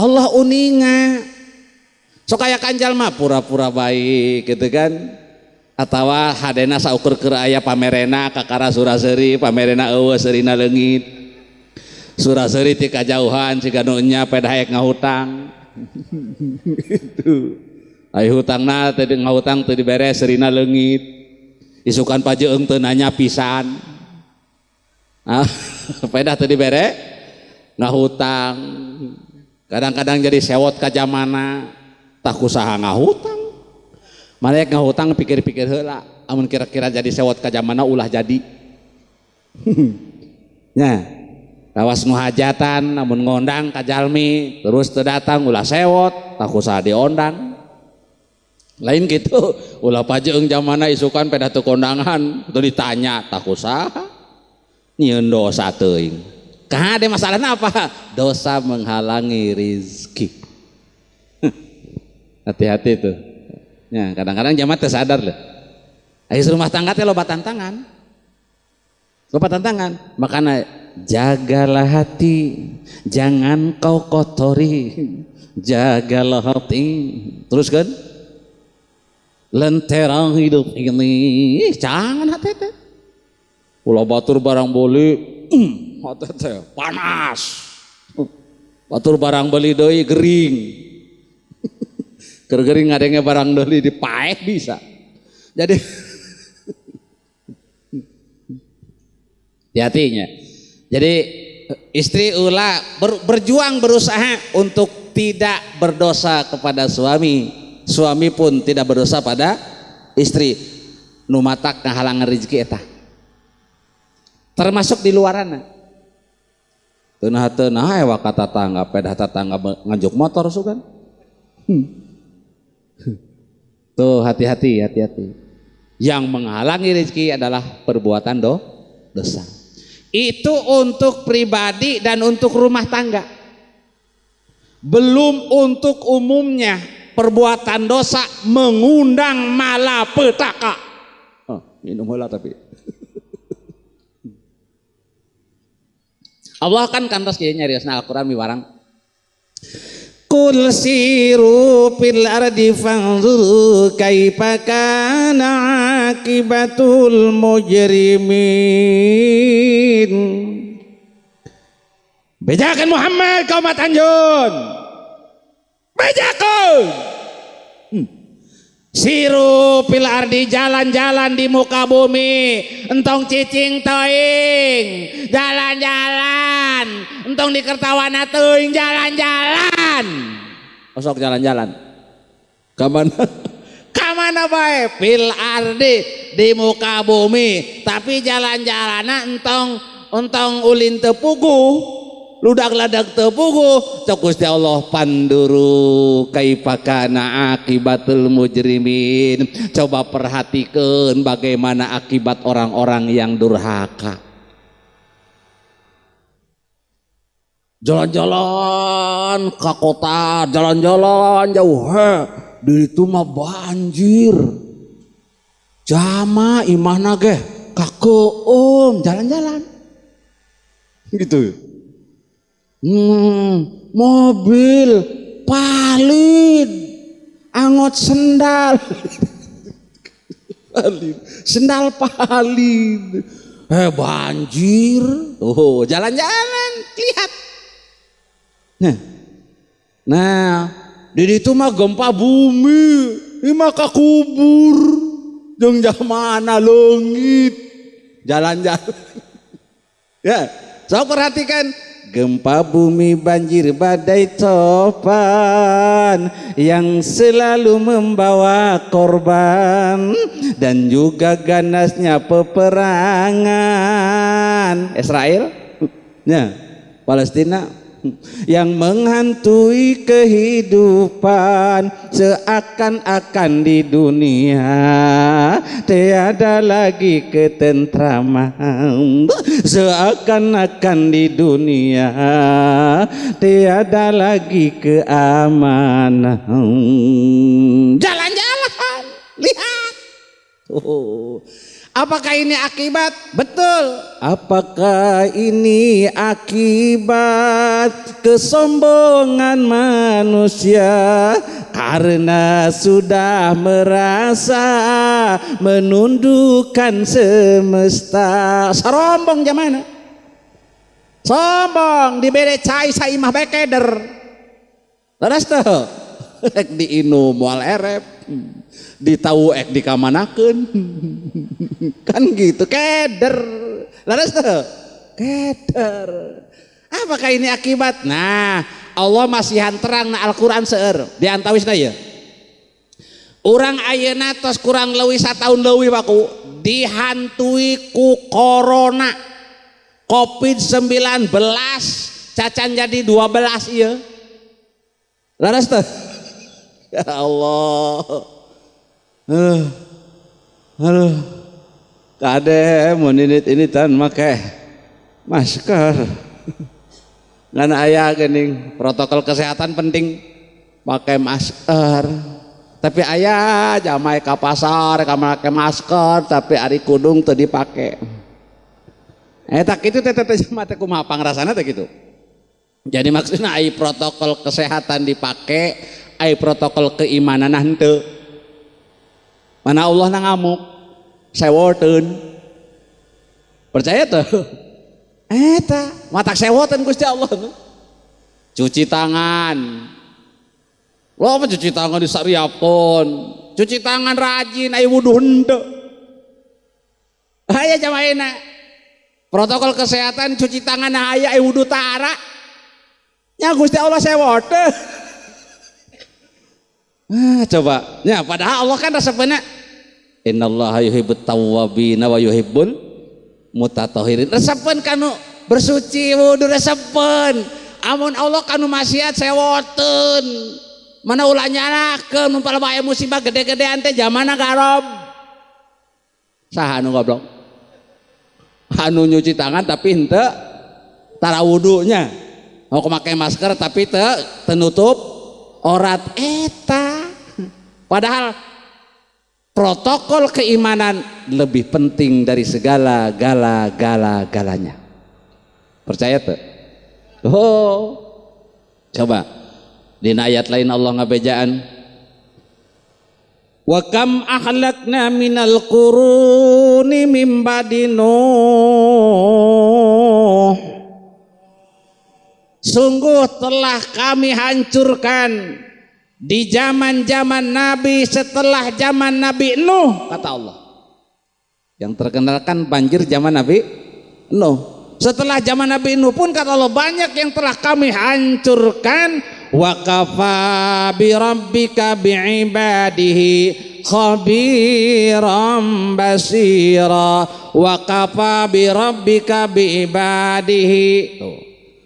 Allah uninga. Sok aya kanjal mah pura-pura baik gitu kan. Atawa hadena saukur keur aya pamerena kakara sura-seuri, pamerena eueuh seurina leungit. Sura-seuri ti kajauhan siga nu nya pedah hayek ngahutang. Gitu. Ai hutangna teh ngahutang teu dibere seurina leungit. Isukan pajeung teu nanya pisan. Ah, pedah teu dibere ngahutang. Kadang-kadang jadi sewot ka jamana, tah kusaha ngahutang. Malek ngahutang pikir-pikir heula, amun kira-kira jadi sewot ka jamana ulah jadi. Nya, lawas nu hajatan amun ngondang ka jalmi terus teu datang ulah sewot, tah kusaha diondang. Lain gitu, ulah pajeung jamana isukan pedah teu kondangan, teu ditanya tah kusaha. Nyieun dosa teuing. Kade masalahna apa? Dosa menghalangi rizki. Hati-hati tuh. Ya, kadang-kadang jamaah teu sadar loh. Ayo rumah tangga teh loba tantangan. Loba tantangan. Makanya jagalah hati, jangan kau kotori. Jagalah hati. Terus kan? Lentera hidup ini, jangan hati teh. Ulah batur barang beli, hati teh panas. Batur barang beli deui gering. Gering ngadenge barang beli dipaeh bisa. Jadi hati-hatinya. Jadi istri ulah berjuang berusaha untuk tidak berdosa kepada suami. Suami pun tidak berdosa pada istri. Nu matak ngahalangan rezeki eta. Termasuk di luarana. Teunah-teunah ewa ka tatangga, pedah tatangga nganjuk motor sugan. Tuh hati-hati, hati-hati. Yang menghalangi rezeki adalah perbuatan dosa. Itu untuk pribadi dan untuk rumah tangga. Belum untuk umumnya perbuatan dosa mengundang malapetaka. Oh, minum heula tapi. Allah kan kantos kieu nyariosna Al-Qur'an miwarang. Qul siru fil ardi fanzuru kaifa kana akibatul mujrimin. Bejakan Muhammad ka umat anjeun. Bejakan. Siru fil ardi, jalan-jalan di muka bumi, entong cicing teuing, jalan-jalan, entong di kertawana teuing, jalan-jalan. Osok jalan-jalan. Ka mana? Ka mana bae? Fil ardi, di muka bumi, tapi jalan-jalanna entong ulin teu puguh. Ludak-ladak teu puguh, cok Gusti Allah panduru kaifa kana akibatul mujrimin. Coba perhatikan bagaimana akibat orang-orang yang durhaka. Jalan-jalan ke kota, jalan-jalan jauh, he, di itu mah banjir. Jama imahna ge kakeum jalan-jalan. Gitu. Mobil palid, angot sendal, palid, sendal palid, banjir, oh jalan-jalan lihat. Nah, di itu mah gempa bumi, ini mah kubur, jeung jamana leungit, jalan-jalan. Ya, so perhatikan. Gempa bumi, banjir, badai, topan yang selalu membawa korban dan juga ganasnya peperangan Israel, ya, Palestina yang menghantui kehidupan seakan-akan di dunia tiada lagi ketentraman, seakan-akan di dunia tiada lagi keamanan. Jalan-jalan, lihat. Oh. Apakah ini akibat? Betul. Apakah ini akibat kesombongan manusia? manusia karena sudah merasa menundukkan semesta. Sarombong jamana. Sombong dibere cai saimah bae keder. Leres teu? Ek diinum moal erep. Ditau ek dikamanakeun. Kan gitu keder. Leres teu? Keder. Apakah ini akibat? Nah, Allah masihan terang na Al-Qur'an seueur. Di antawisna ieu. Urang ayeuna tos kurang leuwih sataun leuwih baku dihantui ku corona. Covid-19 cacan jadi 12 iya. Laras tuh. Ya Allah. Aduh. Kade mun ini tan make masker. Ngan aya geuning protokol kesehatan penting pakai masker. Tapi aya jamai ka pasar ka make masker tapi ari kudung teu dipake. Tak itu teh teh mate kumaha pangrasana teh gitu. Jadi maksudnya ai protokol kesehatan dipake, ai protokol keimanan henteu. Mana Allah na ngamuk, sewoteun. Percaya tuh? Eta, matak sewoteun Gusti Allah. Cuci tangan. Lo apa cuci tangan disariapkeun? Cuci tangan rajin ai wudu henteu. Aya jamaah. Protokol kesehatan cuci tangan aya wudu tara. Nya Gusti Allah sewote. Ah, coba. Nya padahal Allah kan resepna innallaha yuhibbut tawwabina wa yuhibbul mutatahhirin. Resepeun kanu bersuci wudu resepeun. Amun Allah kanu maksiat sewoteun. Mana ulah nyalakeun mun palebah musibah gede-gedean teh jamana garob. Saha anu goblok? Anu nyuci tangan tapi henteu tara wudunya. Mau pakai masker tapi teu tenutup orat eta. Padahal protokol keimanan lebih penting dari segala gala gala galanya. Percaya tuh? Oh. Coba di ayat lain Allah ngabejaan wa kam ahlakna minal quruni mim ba'di Nuh. Sungguh telah kami hancurkan di zaman-zaman Nabi setelah zaman Nabi Nuh, kata Allah. Yang terkenal kan banjir zaman Nabi Nuh. Setelah zaman Nabi Nuh pun kata Allah banyak yang telah kami hancurkan. Wa kafa bi rabbika bi'ibadihi khabiran basira. Wa kafa bi rabbika bi'ibadihi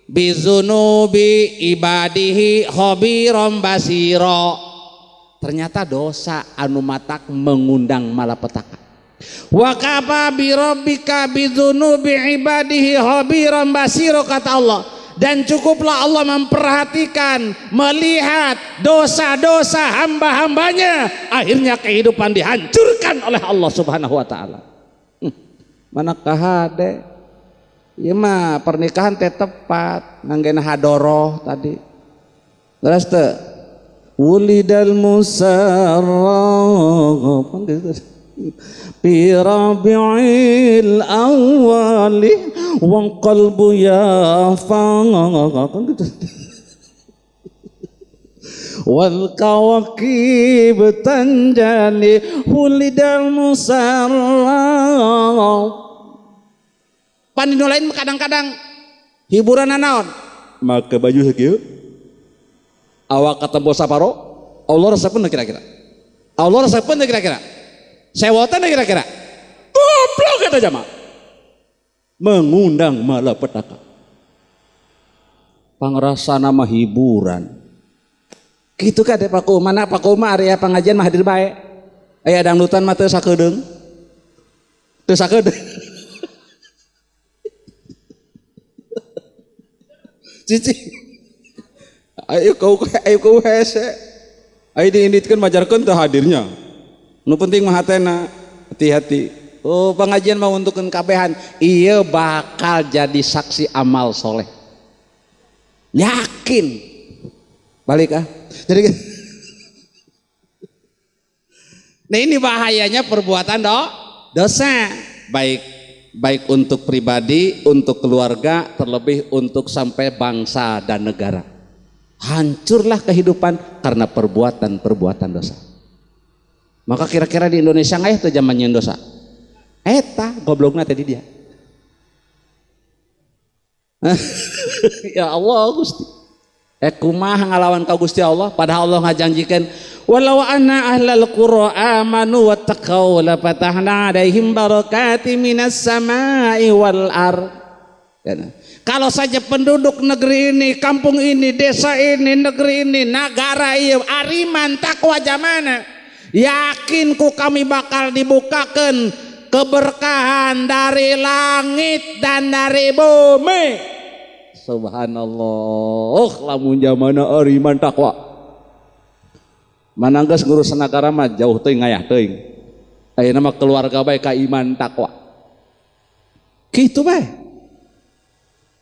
bizunubi ibadihi khabiran basira. Ternyata dosa anu matak mengundang malapetaka. Wa kafa bi rabbika bizunubi ibadihi khabiran basira, kata Allah. Dan cukuplah Allah memperhatikan, melihat dosa-dosa hamba-hambanya. Akhirnya kehidupan dihancurkan oleh Allah Subhanahu wa taala. Mana kahade? Ieu mah pernikahan teh tepat nganggena hadoroh tadi. Terus teh wulidal musarraf fi rabi'il awwali wa qalbu yafa wal kawakib tanjali wulidal musarraf. Panino lain kadang-kadang hiburan naon make baju sakieu awak katempo saparo. Allah resepeun kira-kira, Allah resepeun kira-kira, sewotan kira-kira. Goblok kata jamaah, mengundang malapetaka. Pangrasa nama hiburan gitu kan Pak Mana Pak Kuma area pengajian mah hadir bae. Aya dangdutan mah teu sakedeung, teu sakedeung. Cici ayo kau hese ayo diinditkeun majarkeun teu hadirnya. Nu penting mah hatena, hati-hati. Oh, pengajian mau untukkan kabehan. Iya bakal jadi saksi amal soleh. Yakin. Balik ah. Jadi nah ini bahayanya perbuatan dosa, baik untuk pribadi, untuk keluarga, terlebih untuk sampai bangsa dan negara. Hancurlah kehidupan karena perbuatan-perbuatan dosa. Maka kira-kira di Indonesia nggak itu zamannya dosa? Eta goblokna tadi dia. Ya Allah Gusti. Kumaha ngalawan ka Gusti Allah padahal Allah ngajanjikeun walau anna ahlal qura amanu wattaqau la fatahna alaihim barakati minas samai wal ard. Kalau saja penduduk negeri ini, kampung ini, desa ini, negeri ini, negara ini ariman takwa jamana, yakin ku kami bakal dibukakan keberkahan dari langit dan dari bumi. Subhanallah, lamun jamana ariman takwa. Mana geus ngurus nagara mah jauh teuing ngayah teuing. Ayeuna mah keluarga bae ka iman takwa. Kitu bae.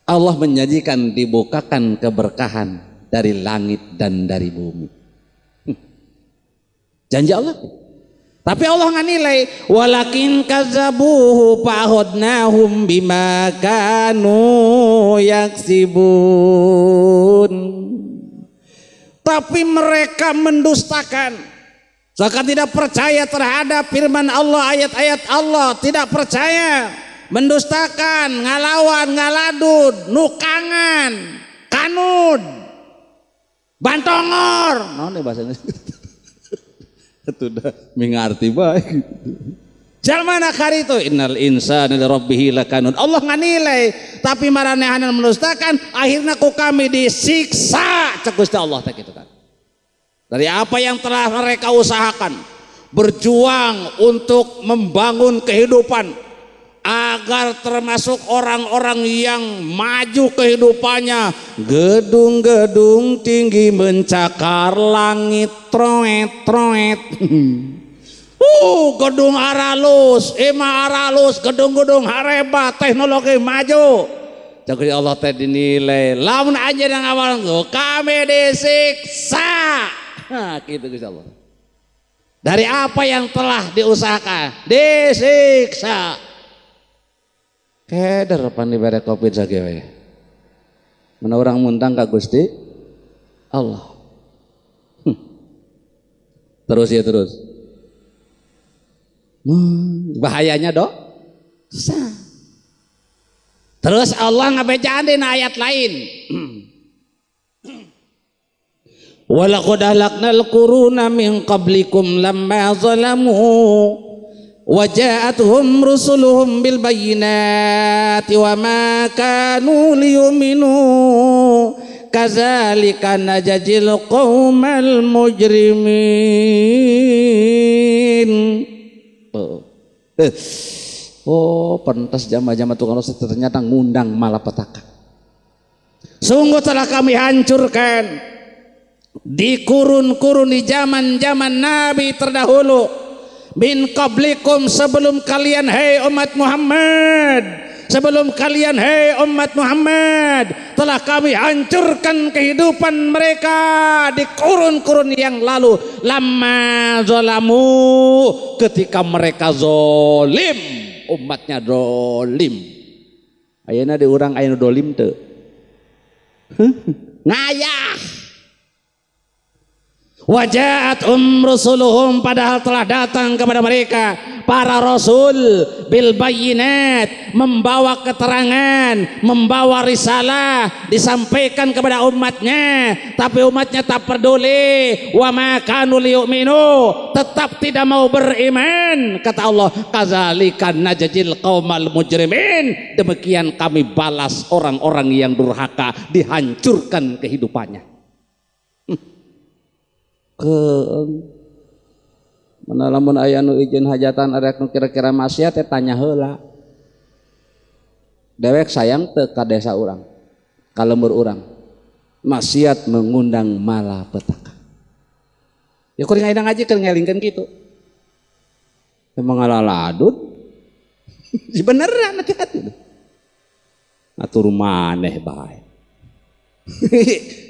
Allah menjanjikan dibukakan keberkahan dari langit dan dari bumi. Janji Allah. Tapi Allah nggak nilai walakin kazzabuhu fa'akhadnahum bima kanu yaksibun. Tapi mereka mendustakan, seakan tidak percaya terhadap firman Allah, ayat-ayat Allah, tidak percaya, mendustakan, ngalawan, ngaladud, nukangan, kanud, bantongor. Naon bahasa Indonesia? Itu dah mengerti baik. Jalma nakar itu innal insana li rabbih lakanud. Allah nganilai, tapi maranehanna mendustakan, akhirnya ku kami disiksa cek Gusti Allah teh kitu kan. Dari apa yang telah mereka usahakan, berjuang untuk membangun kehidupan agar termasuk orang-orang yang maju kehidupannya, gedung-gedung tinggi mencakar langit, troet troet. Gedung aralus, ima aralus, gedung-gedung harebat, teknologi maju. Cek Allah teh dinilai, lamun aja yang awal kami disiksa. Nah, gitu Gusti Allah. Dari apa yang telah diusahakan, disiksa. Keder pan dibere Covid sagewe. Mana orang muntang ka Gusti Allah. Terus ya terus. Bahayanya dok. Sah. Terus Allah ngabejaan dina ayat lain. Walaqad ahlaknal quruna min qablikum lamma zalamu wa ja'atuhum rusuluhum bil bayyinati wa ma kanu liyuminu kadzalika najzil qaumal mujrimin. Oh, pentas jama-jama tukang dosa ternyata ngundang malapetaka. Sungguh telah kami hancurkan di kurun-kurun di zaman-zaman nabi terdahulu, min qablikum, sebelum kalian hei umat Muhammad, sebelum kalian hei umat Muhammad, telah kami hancurkan kehidupan mereka di kurun-kurun yang lalu. Lama zalamu, ketika mereka zolim, umatnya dolim. Ayeuna di urang aya nu dolim teu? Ngayah. Wajaat rusuluhum, padahal telah datang kepada mereka para rasul bil bayyinat, membawa keterangan, membawa risalah, disampaikan kepada umatnya, tapi umatnya tak peduli. Wa ma kanu liyu'minu, tetap tidak mau beriman. Kata Allah, kadzalika najzil qaumal mujrimin, demikian kami balas orang-orang yang durhaka, dihancurkan kehidupannya. Keeng mana lamun aya nu izin hajatan arek nu kira-kira maksiat teh tanya heula. Dewek sayang teu ka desa urang, ka lembur urang. Maksiat mengundang malapetaka. Ya kuring ayeuna ngaji keur ngelingkeun kitu. Emang ngalaladut. Beneran hati-hati. Atur maneh bae.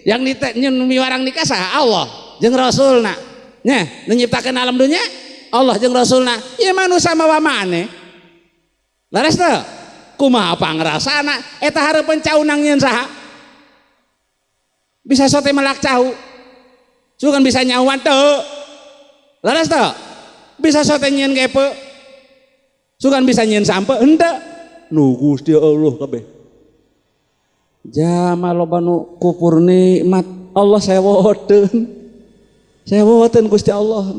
Yang miwarang nikah saha? Allah jeung Rasulna. Nya, nu nyiptakeun alam dunya Allah jeung Rasulna. Ieu manusia mawa maneh. Laras teu? Kumaha pangrasana eta hareupeun caunang nyeun saha? Bisa sote melak cau. Sugan bisa nyawan teu. Laras teu? Bisa sote nyieun gepe. Sugan bisa nyieun sampe henteu. Nu Gusti Allah kabeh. Jama loba nu kufur nikmat Allah sewoteun. Sewoteun Gusti Allah.